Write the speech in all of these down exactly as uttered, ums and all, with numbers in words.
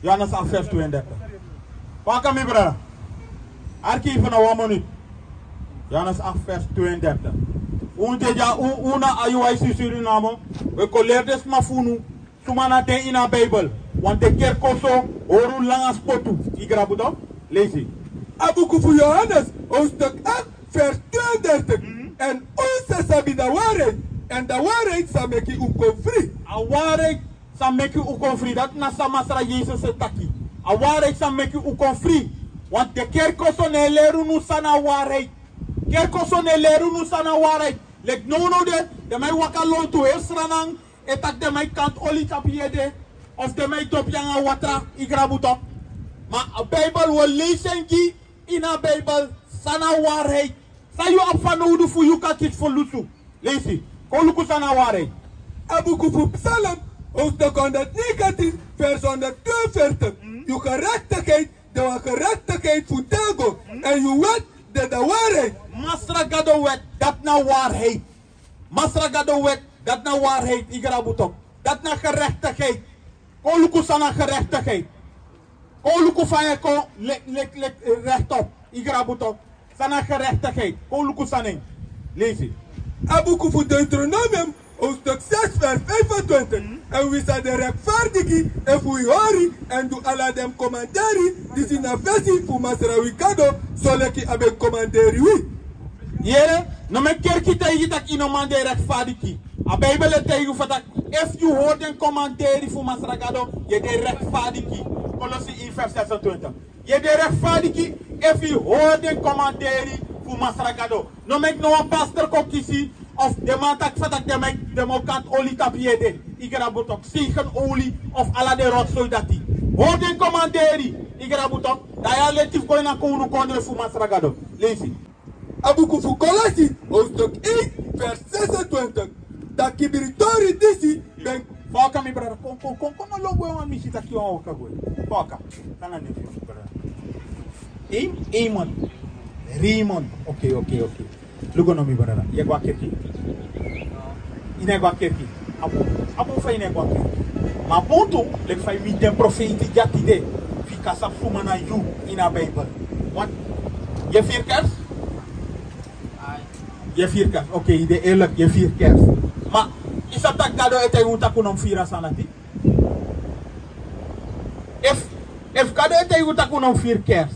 Johannes acht vers tweeëndertig. Waka mi brada. Arki fu na wan minuut. Johannes acht vers tweeëndertig. Un de dya, un, un na I U I C Suriname. We kon leri den sma fu unu. Suma na den ini a Bijbel. Want den kerkoso hori un langa spotu. I grabu toch? Leisi. A buku fu Johannes, hoofdstuk acht, vers tweeëndertig. Mhm. En un sa sabi a waarheid. En a waarheid sa meki un kon fri. A waarheid sa meki un kon fri. Dati na san Masra Yesus e taki. A waarheid sa meki un kon fri. Want den kerkoso no e leri unu san na waarheid. Kerkoso no e leri unu san na waarheid. Leki nownow de, den man e waka lontu heri Sranan, e taki den man e kanti oli tapu yu ede, of den man e dopu yu nanga watra, i grabu toch. Ma a Bijbel, wi o leisi en gi yu ini a Bijbel san na waarheid. San yu abi fanowdu fu yu kan kisi ferlusu. Leisi, kon luku san na waarheid. A buku fu Psalm, hoofdstuk honderdnegentien, vers honderdtweeënveertig. Mhm. Yu gerechtigheid de wan gerechtigheid fu têgo, mhm, en yu wet de a waarheid. Masra Gado wet, dati na waarheid. Masra Gado wet, dati na waarheid, i grabu toch. Dati na gerechtigheid. Kon luku san na gerechtigheid. Kon luku fa yu e kon leki, leki, leki, rechtop, i grabu toch. San na gerechtigheid. Kon luku san na en. Leisi. A buku fu Deuteronomium, hoofdstuk zes, vers vijfentwintig. Mhm. En wi sa de rechtvaardig efu wi hori èn du ala den komanderi disi na fesi fu Masra wi Gado, soleki a ben komanderi wi. Yere, no meki kerki taigi yu taki yu no man de rechtvaardig. A Bijbel e taigi yu fa taki, efu yu hori den komanderi fu Masra Gado, yu e de rechtvaardig. Kolosi één vers zesentwintig. Yu e de rechtvaardig efu yu hori den komanderi fu Masra Gado. No meki no wan pastor kon kisi, of den man taki fa taki den man, den man o kanti oli tapu yu ede. I grabu toch, zegenoli, of ala den rotzooi dati. Hori den komanderi, i grabu toch, dan yu e leti fu go ini a kownukondre fu Masra Gado. Leisi. A buku fu Kolosi, hoofdstuk één, vers zesentwintig. Dan kibri tori disi ben. Fa waka mi brada, kon, kon, kon, kon, no lon gwe wan mi si taki wan waka gwe. Fa waka. San na nen fu yu brada? Im, Imon. Raymond. Oké, oké, oké. Luku no mi brada. Yu e go a kerki? Yu no e go a kerki. A bun, a bun fa yu no e go a kerki. Ma a bun tu, leki fa yu miti den profeiti dya tide. Fu yu kan sabi suma na yu ini a Bijbel. Want yu e firi kerst? Yu e firi kerst. Oké, yu de eerlijk, yu e firi kerst. Ma yu sabi taki Gado e taigi un taki un no mu firi a sani dati? Efu, efu Gado e taigi un taki un no mu firi kerst,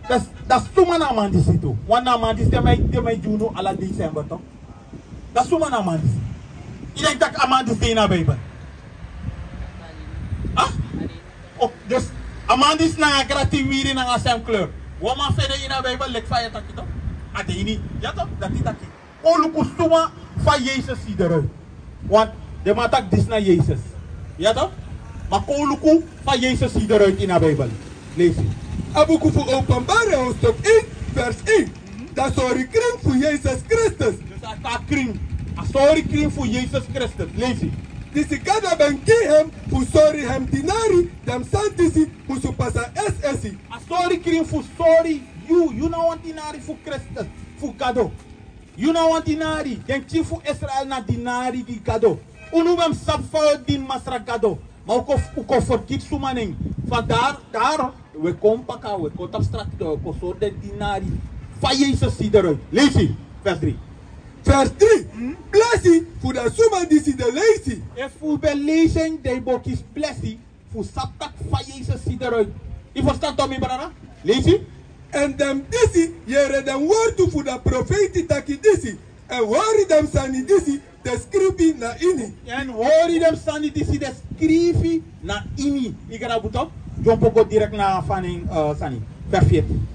dan, dan suma na a man disi tu? Want na a man disi, den man e, den man e gi unu ala december toch. Dan suma na a man disi? Yu denki taki a man disi de ini a Bijbel? Ah? Ok, dus a man disi nanga grati wiri nanga san kleur. Wan man fu en de ini a Bijbel, leki fa yu e taki toch? A de ini, ya toch, dati taki. Kon luku suma fa Yesus si eruit. Want den man taki disi na Yesus. Ya toch? Ma kon luku fa Yesus si eruit ini a Bijbel. Leisi. A buku fu Openbaring, hoofdstuk één, vers één. Dan a sori krin fu Yesus Kristus. Dus a, a krin. A sori krin fu Yesus Kristus. Leisi. Disi Gado ben gi hem fu sori hem dinari, den sani disi musu pasa es'esi. A sori krin fu sori yu, yu na wan dinari fu Kristus, fu Gado. Yu na wan dinari, den pikin fu Israel na dinari gi Gado. Unu ben sabi fa wi e dini Masra Gado. Ma un kon, un kon fergiti suma nen. Fa dari, dari, wi e kon baka, wi e kon tapu strati, dan wi e kon sori den dinari. Fa Yesus si eruit. Leisi, vers drie. Vers drie. Hmm? Blesi fu den suma disi de leisi. Efu un ben leisi en, dan yu bo kisi blesi. Fu sabi taki fa Yesus si eruit. Yu ferstan toch mi brada? Leisi. Èn den disi yere den wortu fu a profeiti taki disi, èn hori den sani disi den skrifi na ini. Èn hori den sani disi den skrifi na ini. Yu grabu toch? Dyompo go direct na a fani, eh, sani. Vers veertien.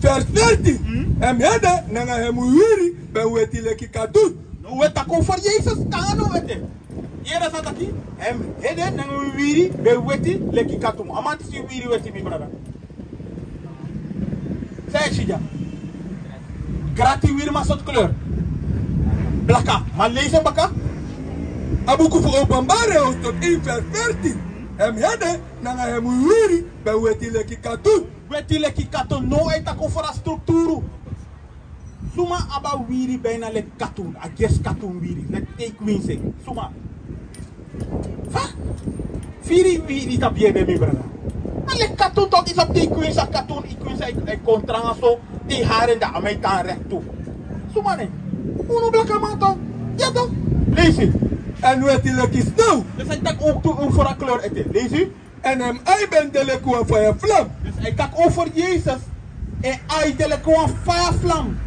Vers veertien. Hmm? Hem ede nanga hem wiwiri ben weti leki katun. No, wi e taki over Yesus, kande no weti. Yere san a taki, hem ede nanga wiwiri ben weti leki katun. A man disi wiwiri weti, mi brada. San yu e si dya? Grati wiwiri, ma sortu kleur? Blaka. Ma leisi en baka. A buku fu Openbaring, hoofdstuk één, vers veertien. Hem ede nanga hem wiwiri ben weti leki katun. Weti leki katun, no, a e taki over a strukturu. Suma abi a wiwiri ben na leki katun, a gersi katun wiwiri, leki teki winsi. Suma? Fa? Firi wiwiri tapu yu ede, mi brada. A Tu tok, i sabi te i kwinsi a katun, i kwinsi a i kon tranga so, te i hari en dan a man e tan rektu. Suma nen? Unu blakaman tok. Ya tok. Leisi. Èn weti leki snow. Dus a e taki over tu, over a kleur ete. Leisi. Èn en ai ben de leki wan faya flam. Dus a e taki over Yesus. En ai de leki wan faya flam.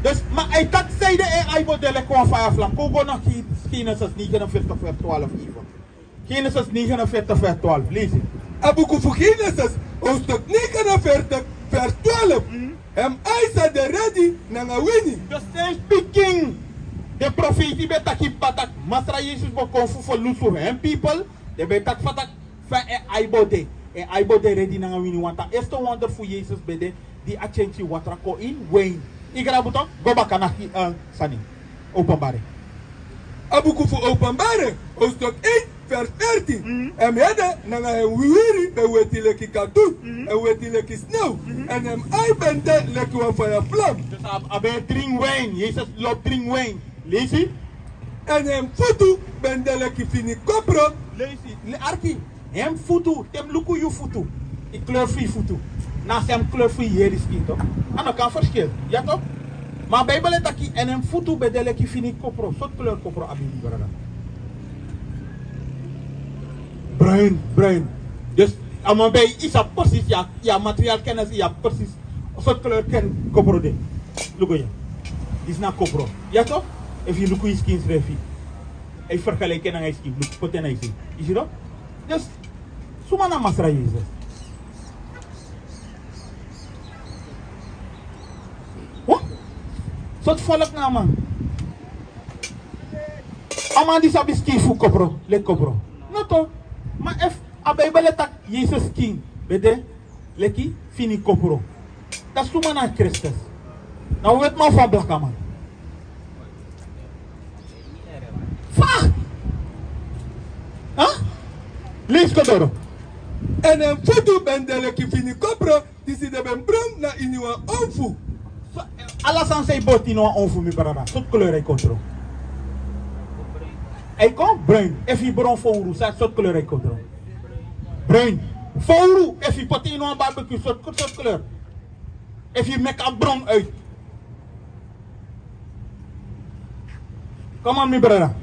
Dus, ma a e taki sanede en ai bo de leki wan faya flam. Kon go na Ge-, Genesis negenenveertig vers twaalf even. Genesis negenenveertig vers twaalf, leisi. A buku fu Genesis, hoofdstuk negenenveertig vers twaalf. Mhm. En ai sa de redi nanga wini. Dus since pikin, den profeiti ben taki papa tak' Masra Yesus bo kon fu ferlusu en people. Den ben taki papa tak' fa en ai bo de. En ai bo de redi nanga wini, want a eerste wonder fu Yesus ben de di a kenki watra kon ini win. I grabu tok, go baka na, eh, sani. Openbaring. A buku fu Openbaring, hoofdstuk één, vers veertien. Mhm. En mi ede nanga en wiwiri ben weti leki katun, mhm, en weti leki snow. Mhm. En en ai ben de leki wan faya flam. Dus a, a ben dringi win. Yesus lobi dringi win. Leisi. En en futu ben de leki fini kopro. Leisi. Le arki. En futu, te mi luku yu futu, i kleur fu yu futu na a sem kleur fu yu yere skin tok. A no kan verschil. Ya tok. Ma Bijbel e taki, en en futu ben de leki fini kopro. Sortu kleur kopro abi, mi brada? Bruin, bruin. Dus a man ben, i sabi precies, ya, ya materiaal kennis, ya precies sortu kleur ken kopro de. Luku ya. Disi na kopro. Ya tok. Efu yu luku yu skin srefi, a e ferkeliki en nanga yu skin. Luku, poti en na yu skin. Yu si tok? Dus, suma na Masra Yesus? Wa? Sortu folku na a man? A man disi abi skin fu kopro, leki kopro? No tok. Ma efu a Bijbel e taki Yesus skin ben de leki fini kopro, dan suma na Kristus? Na wan wetiman fu wan blakaman? Fa? Ha? Leisi kon doro. En en futu ben de leki fini kopro, disi den ben bron na ini wan onfu. So, ala sani san e boti ini wan onfu, mi brada, sortu kleur a e kon tron? A e kon bruin. Efu yu bron fowru, san sortu kleur a e kon tron? Bruin. Fowru, efu yu poti en ini wan barbecue, sortu, sortu kleur? Efu yu meki a bron uit. Come on, mi brada.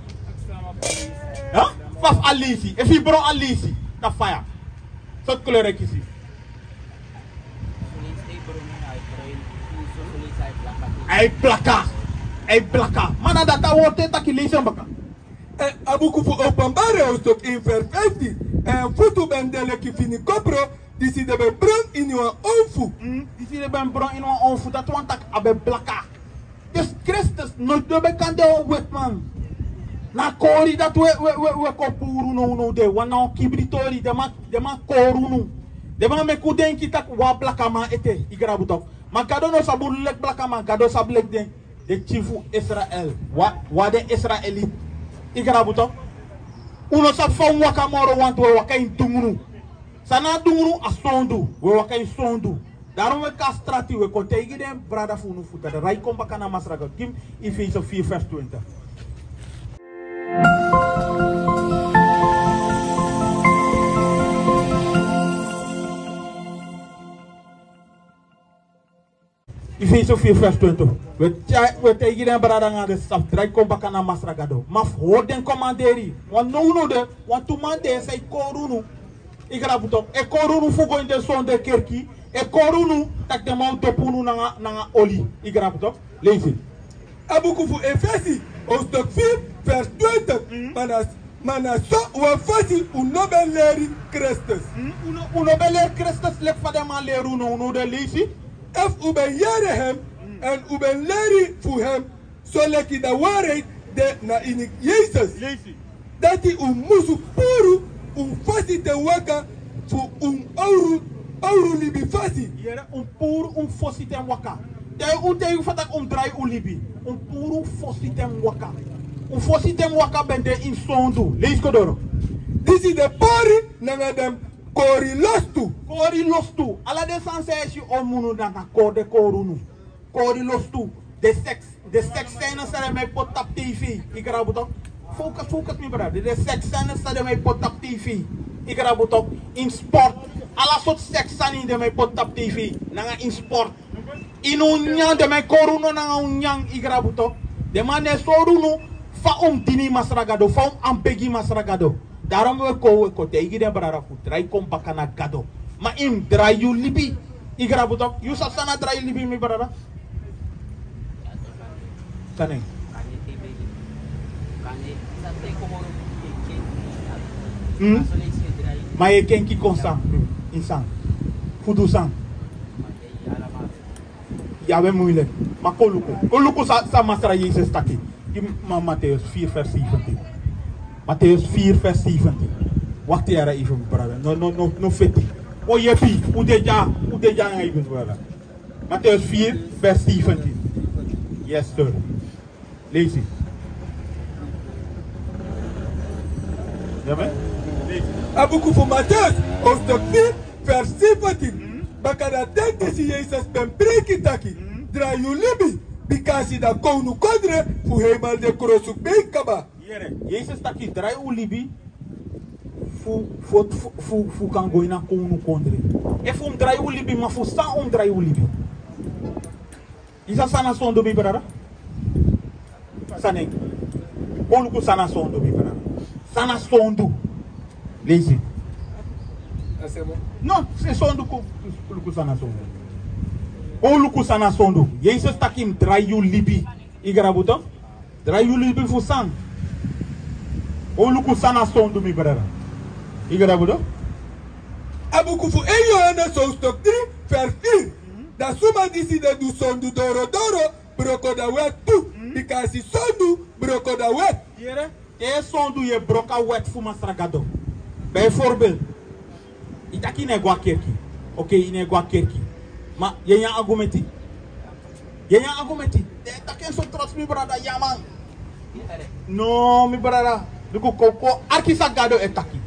Ha? Fa fu alisi. Efu yu bron alisi, dan faya. Sortu kleur a e kisi? A e blaka. A e blaka. Ma na dati a wortu e taki, leisi en baka. Eh, a buku fu Openbaring, hoofdstuk één, vers vijftien. En en futu ben de leki fini kopro, disi den ben bron ini wan onfu. Mm, disi den ben bron ini wan onfu, dati wani taki a ben blaka. Dus Kristus no, no ben kan de wan wetiman. Na kori dati we, we, we, we kon puru nownow de. Wan na wan kibri tori, den man, den man kori unu. Den man meki un denki taki wan blakaman ete, i grabu tok. Ma Gado no sabi unu leki blakaman, Gado sabi leki den, den pikin fu Israel. Wan, wan den Israeliti. I grabu tok. Un no sabi fa un waka moro, want we waka ini dungunu. San na dungunu? A sondu. We waka ini sondu. Daarom we kon na strati, we kon taigi den brada fu unu fu dati. Drai kon baka na Masra Gado. Gi mi Efese vier vers twintig. Efese vier vers twintig. We, we taigi den brada nanga den sisa fu drai kon baka na Masra Gado. Ma fu hori den komanderi. Wan nownow de, wantu man de san e kori unu. I grabu tok. E kori unu fu go ini den sonde kerki. E kori unu taki den man o dopu unu nanga, nanga oli. I grabu tok. Leisi. A buku fu Efese, hoofdstuk vier, vers twintig. Mhm. Ma na, ma na so wan fasi un no ben leri Kristus. Mhm. Un no, un no ben leri Kristus leki fa den man leri unu, unu no de, leisi. Efu un ben yere hem, mhm, èn un ben leri fu hem, soleki a waarheid de na ini Yesus. Leisi. Dati un musu puru un fasi ten waka fu un owru, owru libi fasi. Yere, un puru un fosi ten waka. Te un, te un fa taki un drai un libi, un puru un fosi ten waka. Un fosi ten waka ben de ini sondu. Leisi kon doro. Disi de pori nanga den kori lostu. Kori lostu. Ala den sani san e si omunu, na, na kori den kori unu. Kori lostu. Den seks, den seks scène san den man e poti tapu T V. I grabu tok. Focus, focus, mi brada. Den seks scène san den man e poti tapu T V. I grabu tok. Ini sport. Ala sortu seks sani den man e poti tapu tv nanga ini sport. Ini un nyan den man e kori unu nanga un nyan, i grabu tok. Den man no e sori unu fa un mus dini Masra Gado, fa un mus begi Masra Gado. Daarom wi e kon, wi e kon taigi den brada fu drai kon baka na Gado. Ma i mus drai yu libi, i grabu tok. Yu sabi san na drai yu libi, mi brada? San na en? Hmm? Ma yu e kenki kon san? Ini san? Fu du san? Ya ben muilek. Ma kon luku. Kon luku san, san Masra Yesus taki. Gi mi Ma-, Mateus vier vers zeventien. Mateus vier vers zeventien. Wakti yara even, brada. No, no, no, no feti. O yepi, un de dya, un de dya nanga even, brada. Mateus vier vers zeventien. Yes, sir. Leisi. Ya ben? Leisi. A buku fu Mateus, hoofdstuk vier, vers zeventien. Baka a ten disi Yesus ben preiki taki: Drai yu libi, bika a si da kownukondre fu heimel de krosu kba. Yere, Yesus taki drai un libi fu, fu, fu, fu, fu kan go ini a kownukondre. Efu un mus drai un libi, ma fu san un mus drai un libi? Yu sabi san na sondu, mi brada? San na en? Kon luku san na sondu, mi brada. San na sondu? Leisi. No, se sondu, kon luku san na sondu. Kon luku san na sondu. Yesus taki yu mus drai yu libi. I grabu tok? Drai yu libi fu san? Kon luku san na sondu, mi brada. I grabu tok? A buku fu één Yohanes hoofdstuk drie, vers vier. Da suma disi de du sondu doro doro, broko da wet tu, bika a si sondu broko da wet. Yere, te sondu yu e broko a wet fu Masra Gado. Bijvoorbeeld, yu taki yu no e go a kerki. Oké, yu no e go a kerki. Ma yu e nyan agumeti. Yu e nyan agumeti. Den e taki en so trots, mi brada, ya man. No, mi brada. Luku, kon, kon arki san Gado e taki.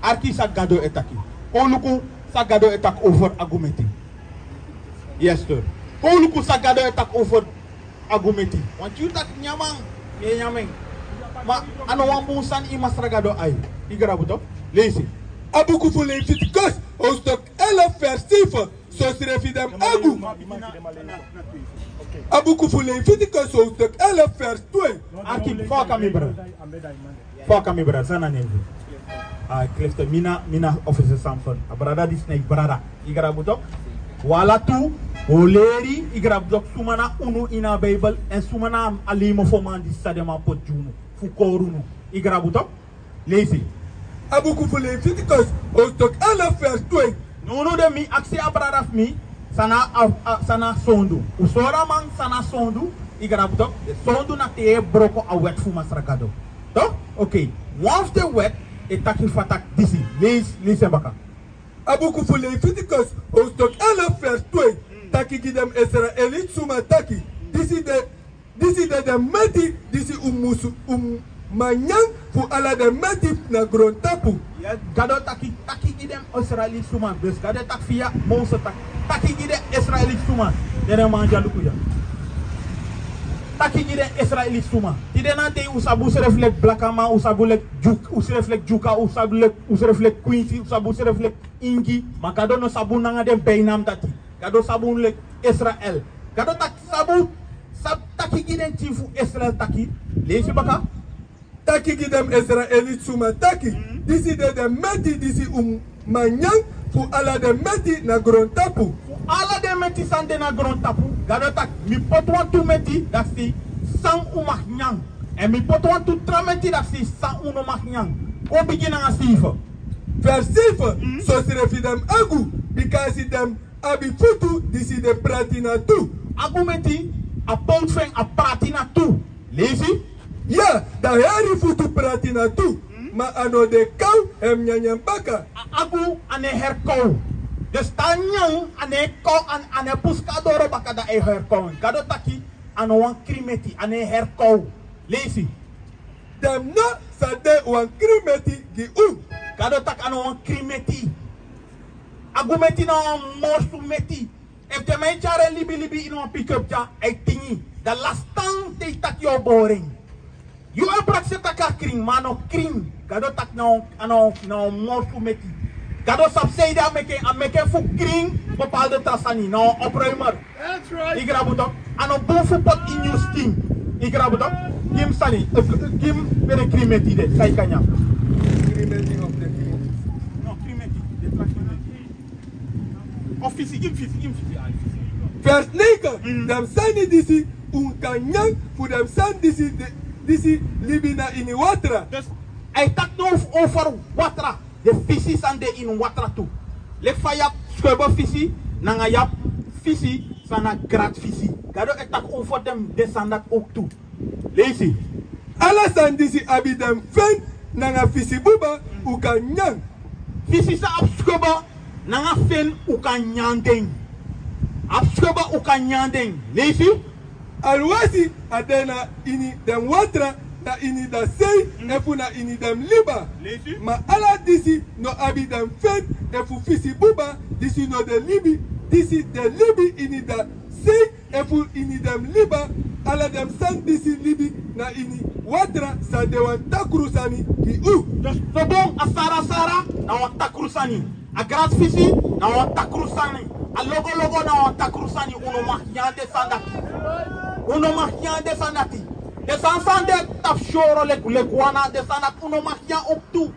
Arki san Gado e taki. Kon luku san Gado e taki over agumeti. Yes, sir. Kon luku san Gado e taki over agumeti. Want yu taki nyan man, yu e nyan en. Ma a no wan bun sani ini Masra Gado ai. I grabu tok? Leisi. A buku fu Leviticus, hoofdstuk elf, vers zeven. Sosrefi den mus agu. A buku fu Leviticus, hoofdstuk elf, vers twee. Arki, fa wan kan, mi brada. Fa wan kan, mi brada, san na en nen fu? A klefte, mi na, mi na officer Samson. A brada disi na yu brada. I grabu tok? Wi ala tu, wi o leri, i grabu tok, suma na unu ini a Bijbel, èn suma na a leimofoman disi san den man poti gi unu fu kori unu. I grabu tok? Leisi. A buku fu Leviticus, hoofdstuk elf, vers twee. Nownow de mi aksi a brada fu mi, san na a, a, san na sondu. Un sori a man san na sondu, i grabu tok? Sondu na te yu e broko a wet fu Masra Gado. Tok? Oké. Wan fu den wet e taki fa taki disi. Leisi, leisi en baka. A buku fu Leviticus, hoofdstuk elf, vers twee. Taki gi den Israëliet suma taki: Disi de, disi de den meti disi un musu, un man nyan fu ala den meti na grontapu. Ya, Gado taki, taki gi den Israëliet suma. Dus Gado taki via Moses taki, taki gi den Israëliet suma. Den man dya, luku dya. Taki gi den Israëliet suma. Tide na dei un sabi unsrefi leki blakaman, un sabi un leki Dyuk-, unsrefi leki Dyuka, un sabi leki, unsrefi leki Kwinsi, un sabi unsrefi leki Ingi, ma Gado no sabi un nanga den bijnaam dati. Gado sabi un leki Israel. Gado taki sabi un, sabi taki gi den pikin fu Israel taki. Leisi baka. Taki gi den Israëliet suma taki: Disi de den meti disi un man nyan fu ala den meti na grontapu. Fu ala den meti san de na grontapu, Gado taki mi poti wantu meti dati san un mag nyan. Èn mi poti wantu tra meti dati san un no mag nyan. Kon bigin nanga seibi. Vers seibi, sosrefi den mus agu, bika a si den abi futu disi de prati natu. Agu meti, a powtu fu en a prati natu. Leisi. Ya, da heri futu prati natu. Ma a no de kaw, en mus nyanyan baka. A agu a no e heri kaw. Dus te a nyan, a no e kaw, a, a no e pusu kon na doro baka, da a e heri kaw. Gado taki a no wan krin meti, a no e heri kaw. Leisi. Den no sa de wan krin meti gi un. Gado taki a no wan krin meti. Agu meti na wan morsu meti. Efu den man e tyari en libilibi ini wan pick-up dya, a e tingi. Da lastan te yu taki yu o bori en. Yu e prakseri taki a krin, ma a no krin. Gado taki na wan, a na wan, na wan morsu meti. Gado sabi sanede a meki, a meki fu krin bepaalde tra sani, na wan opruimer. That's right. Yu grabu tok. A no bun fu poti ini yu skin. Yu grabu tok. Gi mi sani, eh, gi mi ben de krin meti de, san yu kan nyan. Krin meti of de krin meti? No, krin meti. De tra krin meti. Of fisi, gi mi fisi, gi mi fisi. Vers negen. Mm. Den sani disi un kan nyan, fu den sani disi, de, disi libi na ini watra. Dus, a e taki now over watra. Den fisi san de ini watra tu. Leki fa yu abi skeubo fisi, nanga yu abi fisi san na gratfisi. Gado e taki over den, den sani dati ook tu. Leisi. Ala sani disi abi den fen nanga fisi buba, un kan nyan. Fisi san abi skeubo nanga fen, un kan nyan den. Abi skeubo, un kan nyan den. Leisi. Alwasi a de na ini den watra, na ini den sei, efu na ini den liba. Leisi. Ma ala disi no abi den fen efu fisi buba, disi no de libi, disi de libi ini den sei, efu ini den liba. Ala den sani disi libi na ini watra, san de wan takru sani gi un. Dus, so bon, a sarasara na wan takru sani. A gratfisi na wan takru sani. A logologo na wan takru sani. Un no mag nyan den sani dati. Un no mag nyan den sani dati. Den sani san de tapu soro leki, leki wan na den sani dati un no mag nyan ook tu.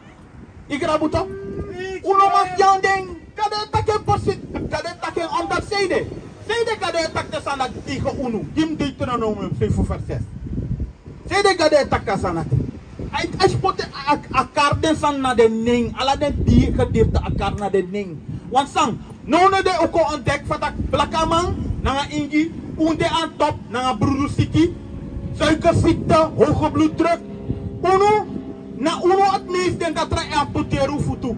Yu grabu tok. Un no mag nyan den. Gado e taki en posi, Gado e taki en omdat sanede. Sanede Gado e taki den sani dati tegen unu. Gi mi Deuteronomium vijf vers zes. Sanede Gado e taki a sani dati. A e, a e poti a, a, a kari den sani na den nen. Ala den dii gedeelte a kari na den nen. Want san, now no de un kon ontdek fa taki blakaman nanga ingi, un de aan top nanga brudu siki, suikerziekte, hoge bloeddruk. Unu, na unu het meest den tra e amputeri un futu.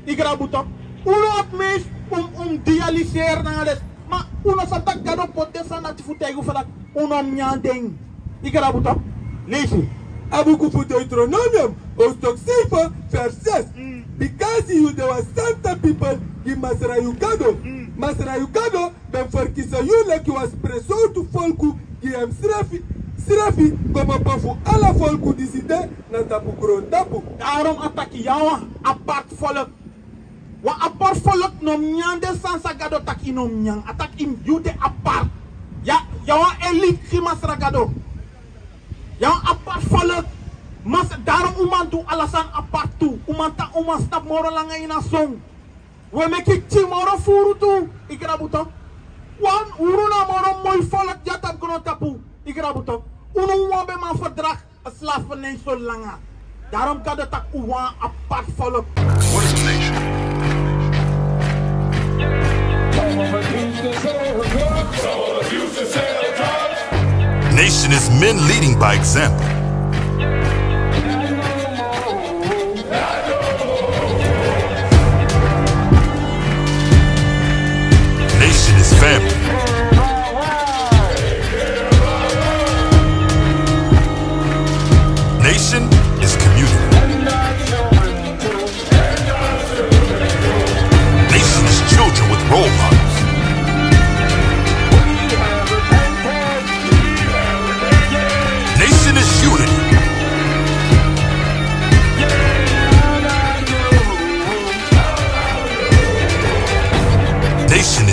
Yu grabu tok. Un no abi mes, un, un dialiseer nanga den. Ma un no sabi taki Gado poti den sani dati fu taigi un fa taki un no nyan den. Yu grabu tok. Leisi. A buku fu Deuteronomium, hoofdstuk zeven, vers zes. Mm. Bikasi yu de wan santa pipel gi Masra yu Gado. Mm. Masra yu Gado ben ferkisi yu leki wan spesrutu folku gi en srefi, srefi, kmopo fu ala folku disi de na tapu grontapu. Daarom a taki yu na wan apart volk. Wan apart volk no nyan den sani san Gado taki yu no nyan. A taki yu de apart. Yu na, yu na wan elite gi Masra Gado. Yu na wan apart volk. Mas, daarom un man du ala sani apart tu. Un man tan, un man snapu moro langa ini a son. Un e meki pikin moro furu tu. Yu grabu tok. Wan, unu na moro moi volk dya tapu grontapu. Yu grabu tok. Unu wawan ben man ferdrag a slavernij so langa. Daarom Gado taki un na wan apart volk. What is a nation? Nation is men leading by example. Nation is family. Nation is community. Nation is children with role models. Nation is unity. Nation